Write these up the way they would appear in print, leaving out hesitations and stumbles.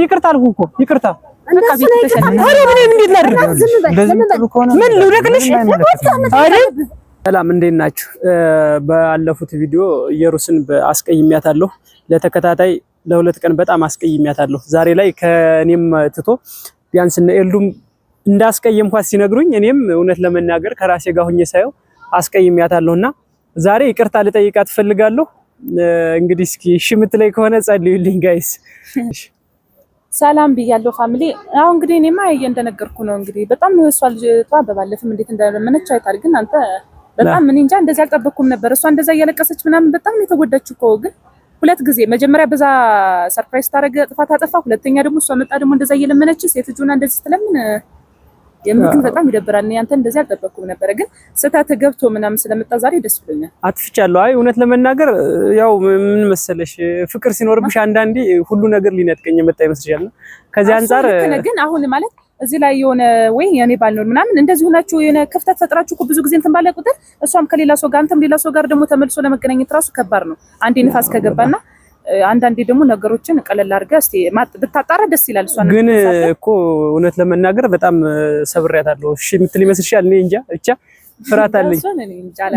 ይቅርታ አልኩህ እኮ ይቅርታ። ታዲያ ምን እንዴት ላድርግ? ምን ልውደቅልሽ አይደል? ሰላም እንዴት ናችሁ? ባለፉት ቪዲዮ ኢየሩስን አስቀይሜያታለሁ። ለተከታታይ ለሁለት ቀን በጣም አስቀይሜያታለሁ። ዛሬ ላይ ከኔም ትቶ ቢያንስ እነ ኤልዱም እንዳስቀየምኳት ሲነግሩኝ እኔም እውነት ለመናገር ከራሴ ጋር ሁኜ ሳየው አስቀይሜያታለሁና ዛሬ ይቅርታ ልጠይቃት እፈልጋለሁ። እንግዲህ እስኪ እሺ የምትለኝ ከሆነ ጸልዩልኝ guys። ሰላም ብያለሁ family። አሁን እንግዲህ እኔማ እንደነገርኩ ነው። እንግዲህ በጣም እሷ ልጅቷ በባለፈም እንዴት እንደለመነች አይታል። ግን አንተ በጣም እኔ እንጃ እንደዚህ አልጠበቅኩም ነበር። እሷ እንደዛ እያለቀሰች ምናምን በጣም ነው የተጎዳችው እኮ። ግን ሁለት ጊዜ መጀመሪያ በዛ surprise ታደርግ ጥፋት አጠፋ፣ ሁለተኛ ደግሞ እሷ መጣ ደግሞ እንደዛ እየለመነች ሴት ልጁና እንደዚህ ስትለምን የምክን በጣም ይደብራል። እኔ አንተ እንደዚህ አልጠበቅኩም ነበረ፣ ግን ስህተት ገብቶ ምናምን ስለመጣ ዛሬ ደስ ብሎኛል። አጥፍቻለሁ። አይ እውነት ለመናገር ያው ምን መሰለሽ ፍቅር ሲኖርብሽ አንዳንዴ ሁሉ ነገር ሊነጥቀኝ የመጣ ይመስልሻል። ከዚህ አንጻር ግን አሁን ማለት እዚህ ላይ የሆነ ወይ የኔ ባልኖር ምናምን እንደዚህ ሆናችሁ የሆነ ክፍተት ፈጥራችሁ እኮ ብዙ ጊዜ እንትን ባለ ቁጥር እሷም ከሌላ ሰው ጋር አንተም ሌላ ሰው ጋር ደግሞ ተመልሶ ለመገናኘት ራሱ ከባድ ነው። አንዴ ንፋስ ከገባና አንዳንዴ ደግሞ ነገሮችን ቀለል አድርገህ እስቲ ብታጣራ ደስ ይላል። እሷ ግን እኮ እውነት ለመናገር በጣም ሰብሬያታለሁ። እሺ የምትል ይመስልሻል? እኔ እንጃ ብቻ ፍርሃት አለኝ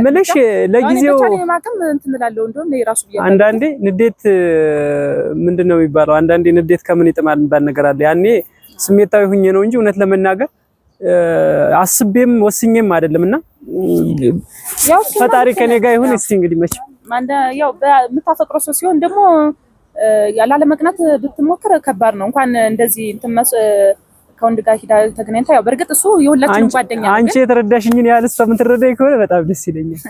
ምልሽ ለጊዜው አንዳንዴ ንዴት ምንድን ነው የሚባለው? አንዳንዴ ንዴት ከምን ይጥማል የሚባል ነገር አለ። ያኔ ስሜታዊ ሁኜ ነው እንጂ እውነት ለመናገር አስቤም ወስኜም አይደለም። እና ፈጣሪ ከኔ ጋር ይሁን። እስቲ እንግዲህ መቼም ያው የምታፈቅረው ሰው ሲሆን ደግሞ ላለመቅናት ብትሞክር ከባድ ነው። እንኳን እንደዚህ እንትን ከወንድ ጋር ሂዳ ተገናኝታ፣ ያው በእርግጥ እሱ የሁላችንም ጓደኛ ነው። አንቺ የተረዳሽኝን ያህል እሷ የምትረዳኝ ከሆነ በጣም ደስ ይለኛል።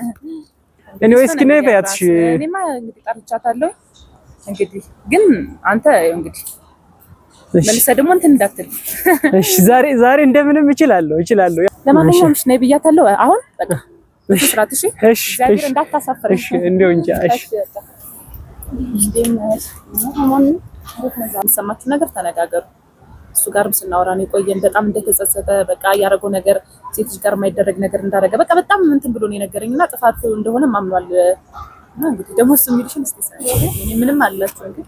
Anyway እስኪ ነይ በያትሽ። እኔማ እንግዲህ ጠርቻታለሁ። እንግዲህ ግን አንተ እንግዲህ መልሰህ ደግሞ እንትን እንዳትል እሺ። ዛሬ ዛሬ እንደምንም እችላለሁ እችላለሁ። ለማንኛውም እሺ ነይ ብያታለሁ። አሁን በቃ ስራት እሺ፣ እሺ፣ እሺ፣ እንደው እንጃ። እሺ፣ የሚሰማችሁ ነገር ተነጋገሩ። እሱ ጋርም ስናወራ ነው የቆየን። በጣም እንደተጸጸተ በቃ ያደረገው ነገር ሴት ልጅ ጋር የማይደረግ ነገር እንዳደረገ በቃ በጣም እንትን ብሎ ነው የነገረኝ እና ጥፋት እንደሆነ አምኗል። እና እንግዲህ ደግሞ እሱ የሚልሽን እስኪ እኔ ምንም አላችሁ እንግዲህ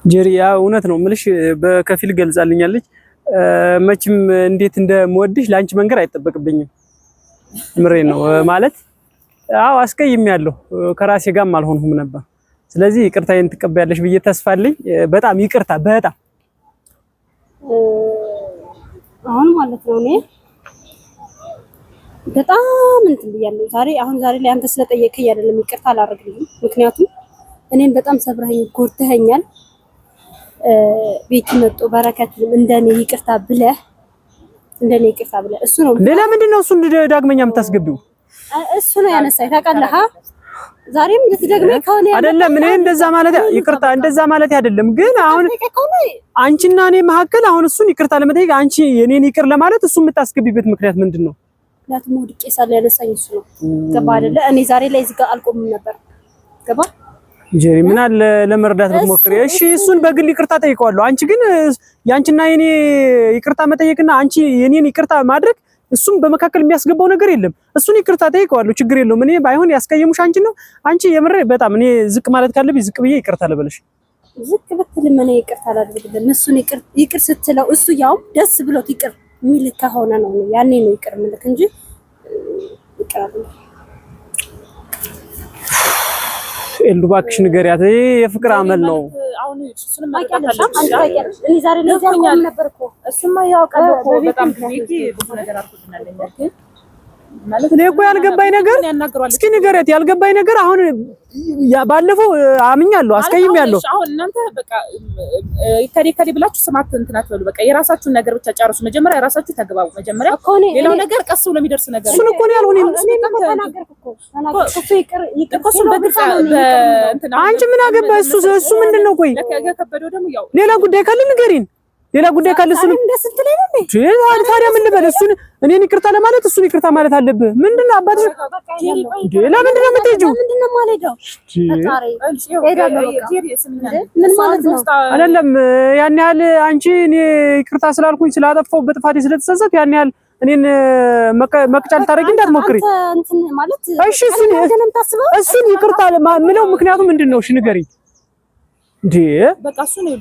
ጀሪ፣ ያ እውነት ነው የምልሽ በከፊል ገልጻልኛለች። መቼም እንዴት እንደምወድሽ ለአንቺ መንገር አይጠበቅብኝም። ምሬ ነው ማለት አዎ፣ አስቀይሜያለሁ። ከራሴ ጋርም አልሆንሁም ነበር። ስለዚህ ይቅርታዬን ትቀበያለሽ ብዬ ተስፋ አለኝ። በጣም ይቅርታ። በጣም አሁን ማለት ነው እኔ በጣም እንትን ብያለሁ ዛሬ። አሁን ዛሬ ላይ አንተ ስለጠየቅኸኝ አይደለም ይቅርታ አላደርግልህም። ምክንያቱም እኔን በጣም ሰብረኸኝ ጎድተኸኛል። ቤቲ መጦ በረከትንም እንደኔ ይቅርታ ብለህ እንደኔ ይቅርታ ብለህ እሱ ነው። ሌላ ምንድን ነው እሱ ዳግመኛ የምታስገቢው? እሱ ነው ያነሳኝ ታውቃለህ። ዛሬም ልትደግመኝ ከሆነ አይደለም እኔ እንደዛ ማለት ይቅርታ፣ እንደዛ ማለት አይደለም። ግን አሁን አንቺና እኔ መካከል አሁን እሱን ይቅርታ ለመጠየቅ አንቺ የኔን ይቅር ለማለት እሱ የምታስገቢበት ምክንያት ምንድን ነው? ምክንያቱም ወድቄ ሳለ ያነሳኝ እሱ ነው። ገባ አይደለ? እኔ ዛሬ ላይ እዚህ ጋር አልቆምም ነበር። ገባ ጀሪ ምን አለ ለመርዳት ብትሞክሪ። እሺ እሱን በግል ይቅርታ ጠይቀዋለሁ። አንቺ ግን ያንቺና የኔ ይቅርታ መጠየቅና አንቺ የኔን ይቅርታ ማድረግ እሱም በመካከል የሚያስገባው ነገር የለም። እሱን ይቅርታ ጠይቀዋለሁ፣ ችግር የለውም። እኔ ባይሆን ያስቀየሙሽ አንቺ ነው። አንቺ የምሬ በጣም እኔ ዝቅ ማለት ካለብኝ ዝቅ ብዬ ይቅርታ ልበልሽ። ዝቅ ብትል ምን ይቅርታ አላደርግልህም። እሱን ይቅር ስትለው እሱ ያውም ደስ ብሎት ይቅር የሚልክ ከሆነ ነው ያኔ ነው ይቅር የሚልክ እንጂ ይቅር አይደለም። ኤልዱ እባክሽ ንገሪያት፣ ይሄ የፍቅር አመል ነው። እኔ እኮ ያልገባኝ ነገር እስኪ ንገሪያት፣ ያልገባኝ ነገር አሁን ባለፈው አምኛለሁ፣ አስቀይሜያለሁ። አሁን እናንተ በቃ ከሌ ከሌ ብላችሁ ስማት እንትን አትበሉ። በቃ የራሳችሁን ነገር ብቻ ጨርሱ። መጀመሪያ የራሳችሁ ተግባቡ። መጀመሪያ ሌላው ነገር ቀስ ብሎ የሚደርስ ነገር እሱን እኮ ነው ያልሆነ። አንቺ ምን አገባ? እሱ እሱ ምንድን ነው? ቆይ ሌላ ጉዳይ ካለ ንገሪን። ሌላ ጉዳይ ካለ እሱን ታዲያ ምን ልበል? እሱን እኔን ይቅርታ ለማለት እሱን ይቅርታ ማለት አለብህ። ምንድን ነው አባትሽ? ለምንድን ነው የምትሄጂው? አይደለም ያን ያህል አንቺ እኔ ይቅርታ ስላልኩኝ ስላጠፋሁ በጥፋቴ ስለተጸጸትኩ ያን ያህል እኔን መቅጫ ልታደርጊ እንዳትሞክሪ። እሺ እሱን ይቅርታ ምለው ምክንያቱ ምንድን ነው? እሺ ንገሪኝ። እንዴ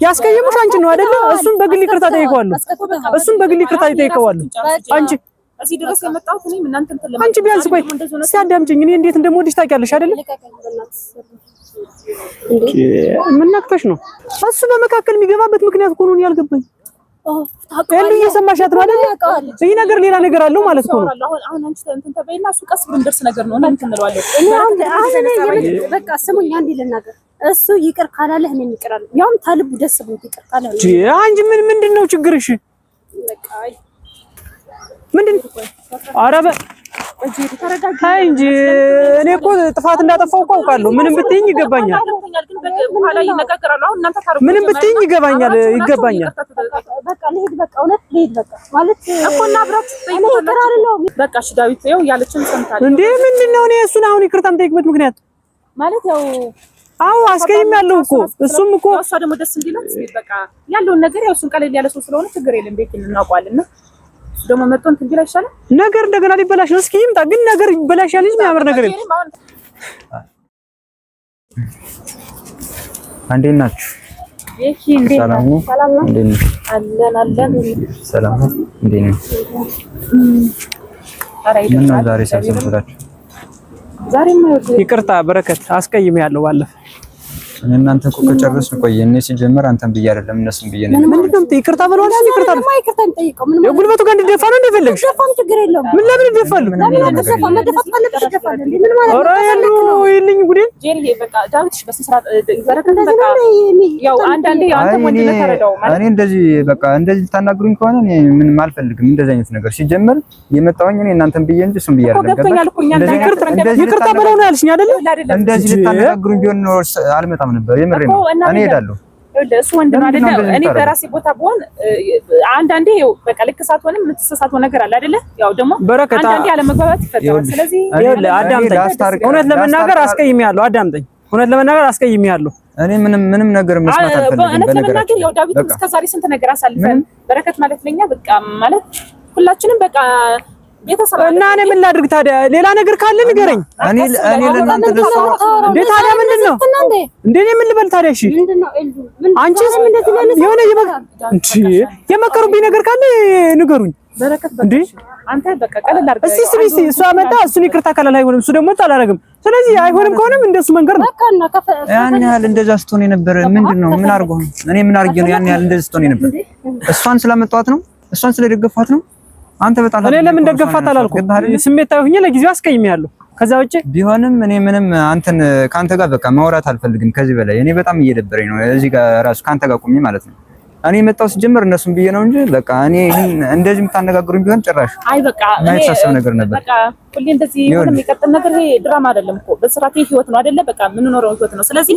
ያስቀየሙሽ አንቺ ነው አይደለ? እሱን በግል ይቅርታ ጠይቀዋለሁ። እሱን በግል ይቅርታ ጠይቀዋለሁ። አንቺ እዚህ ድረስ የመጣሁት እኔም እናንተ እንትን ለማለት አንቺ ቢያንስ ቆይ እስኪ አዳምጪኝ። እኔ እንዴት እንደምወድሽ ታውቂያለሽ አይደለ? ምን ነክቶሽ ነው? እሱ በመካከል የሚገባበት ምክንያት እኮ ነው ያልገባኝ። ኤሉ እየሰማሻት ነው አይደለ? ይህ ነገር ሌላ ነገር አለው ማለት እኮ ነው። አሁን አንቺ እንትን ተበይና እሱ ቀስ ብሎ የሚደርስ ነገር ነው እና እንትን እንለዋለን። እኔ አሁን በቃ ስሙኝ፣ አንዴ ልናገር። እሱ ይቅር ካላለህ እኔም ይቅር አለ። ያውም ታልቡ ደስ ብሎት ይቅር ካላለህ አንቺ ምን ምንድን ነው ችግርሽ? በቃ ምንድን ኧረ አይ እንጂ እኔ እኮ ጥፋት እንዳጠፋው እኮ አውቃለሁ። ምንም ብትይኝ ይገባኛል። ምንም ብትይኝ ይገባኛል ይገባኛል። በቃ ልሂድ፣ በቃ እውነት ልሂድ። በቃ ማለት እኮ እና አብራችሁ በቃ እሺ፣ ዳዊት ይኸው ያለችን ሰምታለች እንዴ? ምንድን ነው እኔ እሱን አሁን ይቅርታ የምጠይቅበት ምክንያት ማለት ያው አዎ አስቀይሜያለሁ እኮ እሱም እኮ እሷ ደግሞ ደስ እንዲላት በቃ ያለውን ነገር ያው እሱን ቀለል ያለ ሰው ስለሆነ ችግር የለም ቤት እናውቀዋለን። ደግሞ መጥቶ እንትን ቢል አይሻልም? ነገር እንደገና ሊበላሽ ነው። እስኪ ይምጣ ግን ነገር ይበላሻል እንጂ የሚያምር ነገር የለም። እንዴት ናችሁ? ሰላም ነው? እንዴት ነው? አለን አለን። ሰላም ነው? እንዴት ነው? ምን ነው ዛሬ ሰብሰብ ብላችሁ? ይቅርታ በረከት አስቀይሜያለሁ ባለፈ እናንተ እኮ ከጨረስን ቆየ። እኔ ሲጀመር አንተን ብዬ አይደለም እነሱን ብዬ ነው። ምንድን ነው ይቅርታ ብለዋል። ይቅርታ ይቅርታ የሚጠይቀው ምን የጉልበቱ ጋር እንዲደፋ ነው እንደፈለግሽ። ደፋም ችግር የለውም። ምን ለምን ይደፋሉ? ለምን መደፋት ካለብሽ ይደፋል። እንዴ ምን ማለት ነው? ኧረ ያሉ ይልኝ ጉዴን ጄሪ በቃ ዳዊትሽ በስነ ስርዓት በረከት በቃ ያው አንዳንዴ አንተም ወንድነት ተረዳው ማለት እኔ እንደዚህ በቃ እንደዚህ ልታናግሩኝ ከሆነ እኔ ምንም አልፈልግም። እንደዚህ አይነት ነገር ሲጀመር የመጣሁኝ እኔ እናንተን ብዬ እንጂ እሱን ብዬ አይደለም። ገብቶኛል እኮ እኛ ይቅርታ ብለው ነው ያልሽኝ አይደለ? እንደዚህ ልታነጋግሩኝ ቢሆን ኖሮ አልመጣም ነበር። የምሬን ነው። እኔ እሄዳለሁ። እሱ ወንድ ነው አይደለ? እኔ በራሴ ቦታ ብሆን አንዳንዴ ይኸው በቃ ልክ ሳትሆንም የምትሳሳተው ነገር አለ አይደለ? ያው ደግሞ አንዳንዴ አለመግባባት ይፈጠራል። ስለዚህ ይኸውልህ አዳምጠኝ። እውነት ለመናገር አስቀይሜሃለሁ። አዳምጠኝ። እውነት ለመናገር አስቀይሜሃለሁ። እኔ ምንም ምንም ነገር መስማት አልፈልግም። እውነት ለመናገር ያው ዳዊት እስከ ዛሬ ስንት ነገር አሳልፈን በረከት ማለት ለኛ በቃ ማለት ሁላችንም በቃ እና እኔ ምን ላድርግ ታዲያ? ሌላ ነገር ካለ ንገረኝ። እኔ እኔ ለእናንተ ደስ እንዴ ታዲያ ምንድን ነው እንዴ? እኔ ምን ልበል ታዲያ? እሺ አንቺስ የሆነ የመከሩብኝ ነገር ካለ ንገሩኝ። እንዴ አንተ በቃ ቀለል አድርገህ እስቲ ስሚ፣ እስቲ እሷ መጣ፣ እሱን ይቅርታ ካላል አይሆንም፣ እሱ ደግሞ አላደርግም። ስለዚህ አይሆንም ከሆነም እንደሱ መንገር ነው። ያን ያህል እንደዛ ስትሆን የነበረ ምንድን ነው? ምን አድርጎ ነው? እኔ ምን አድርጌ ነው ያን ያህል እንደዛ ስትሆን የነበረ? እሷን ስላመጣኋት ነው? እሷን ስለደገፏት ነው? አንተ በጣም እኔ ለምን ደገፋት አላልኩም። ስሜታዊ ሆኜ ለጊዜው አስቀይሜያለሁ። ከዛ ውጪ ቢሆንም እኔ ምንም አንተን ካንተ ጋር በቃ ማውራት አልፈልግም ከዚህ በላይ። እኔ በጣም እየደበረኝ ነው እዚህ ጋር ራሱ ካንተ ጋር ቁሜ ማለት ነው። እኔ የመጣው ሲጀምር እነሱን ብዬ ነው እንጂ በቃ እኔ እንደዚህ የምታነጋግሩኝ ቢሆን ጭራሽ አይ በቃ የማይታሰብ ነገር ነበር። በቃ ሁሌ እንደዚህ የሆነ የሚቀጥል ነገር ይሄ ድራማ አይደለም እኮ በስርዓት ህይወት ነው አይደለ? በቃ የምንኖረው ህይወት ነው። ስለዚህ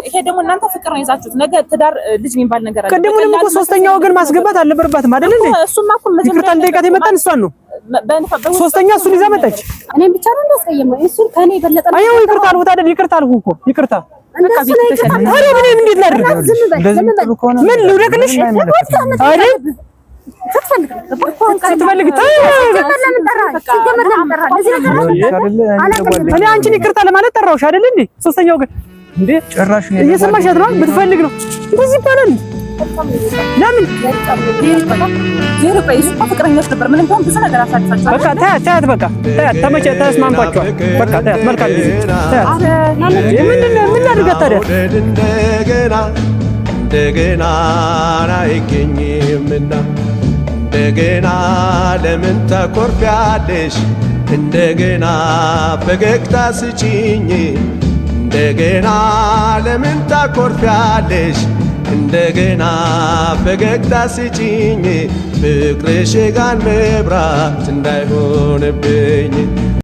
ይሄ ደግሞ እናንተ ፍቅር ነው ይዛችሁት ነገ ትዳር ልጅ የሚባል ነገር አለ። ቅድሙንም እኮ ሶስተኛ ወገን ማስገባት አልነበረባትም አይደል እንዴ? እሱማ እኮ መጀመሪያ ይቅርታ ልጠይቃት የመጣን እሷን ነው። ሶስተኛ እሱን ይዛ መጣች። እኔም ብቻ ነው እንዳስቀየመው እሱን ከኔ የበለጠ አየው። ይቅርታ አልኩት አይደል? ይቅርታ አልኩህ እኮ ይቅርታ። ታዲያ ምን እንዴት ላድርግ? ምን ልውደቅልሽ አይደል? ስትፈልግ እኔ አንቺን ይቅርታ ለማለት ጠራሁሽ አይደል እንዴ? ሶስተኛው ግን እንዴ ጭራሽ እየሰማሻት ነው። ብትፈልግ ነው እንደዚህ ይባላል። ለምን ፍቅረኞች ነበር። ምንም ቢሆን ብዙ ነገር አሳልፋችኋል። በቃ ተያት፣ ተያት፣ በቃ ተያት። ተመቸ፣ ተስማምቷቸዋል። በቃ ተያት። መልካም ጊዜ። ተያት። ምንድን ነው ምን ላድርጋት ታዲያ? እንደገና እንደገና አይገኝምና እንደገና ለምን ታኮርፊያለሽ? እንደገና ፈገግታ ስጪኝ። እንደገና ለምን ታኮርፊያለሽ? እንደገና ፈገግታ ስጪኝ። ፍቅርሽ ጋን መብራት እንዳይሆንብኝ።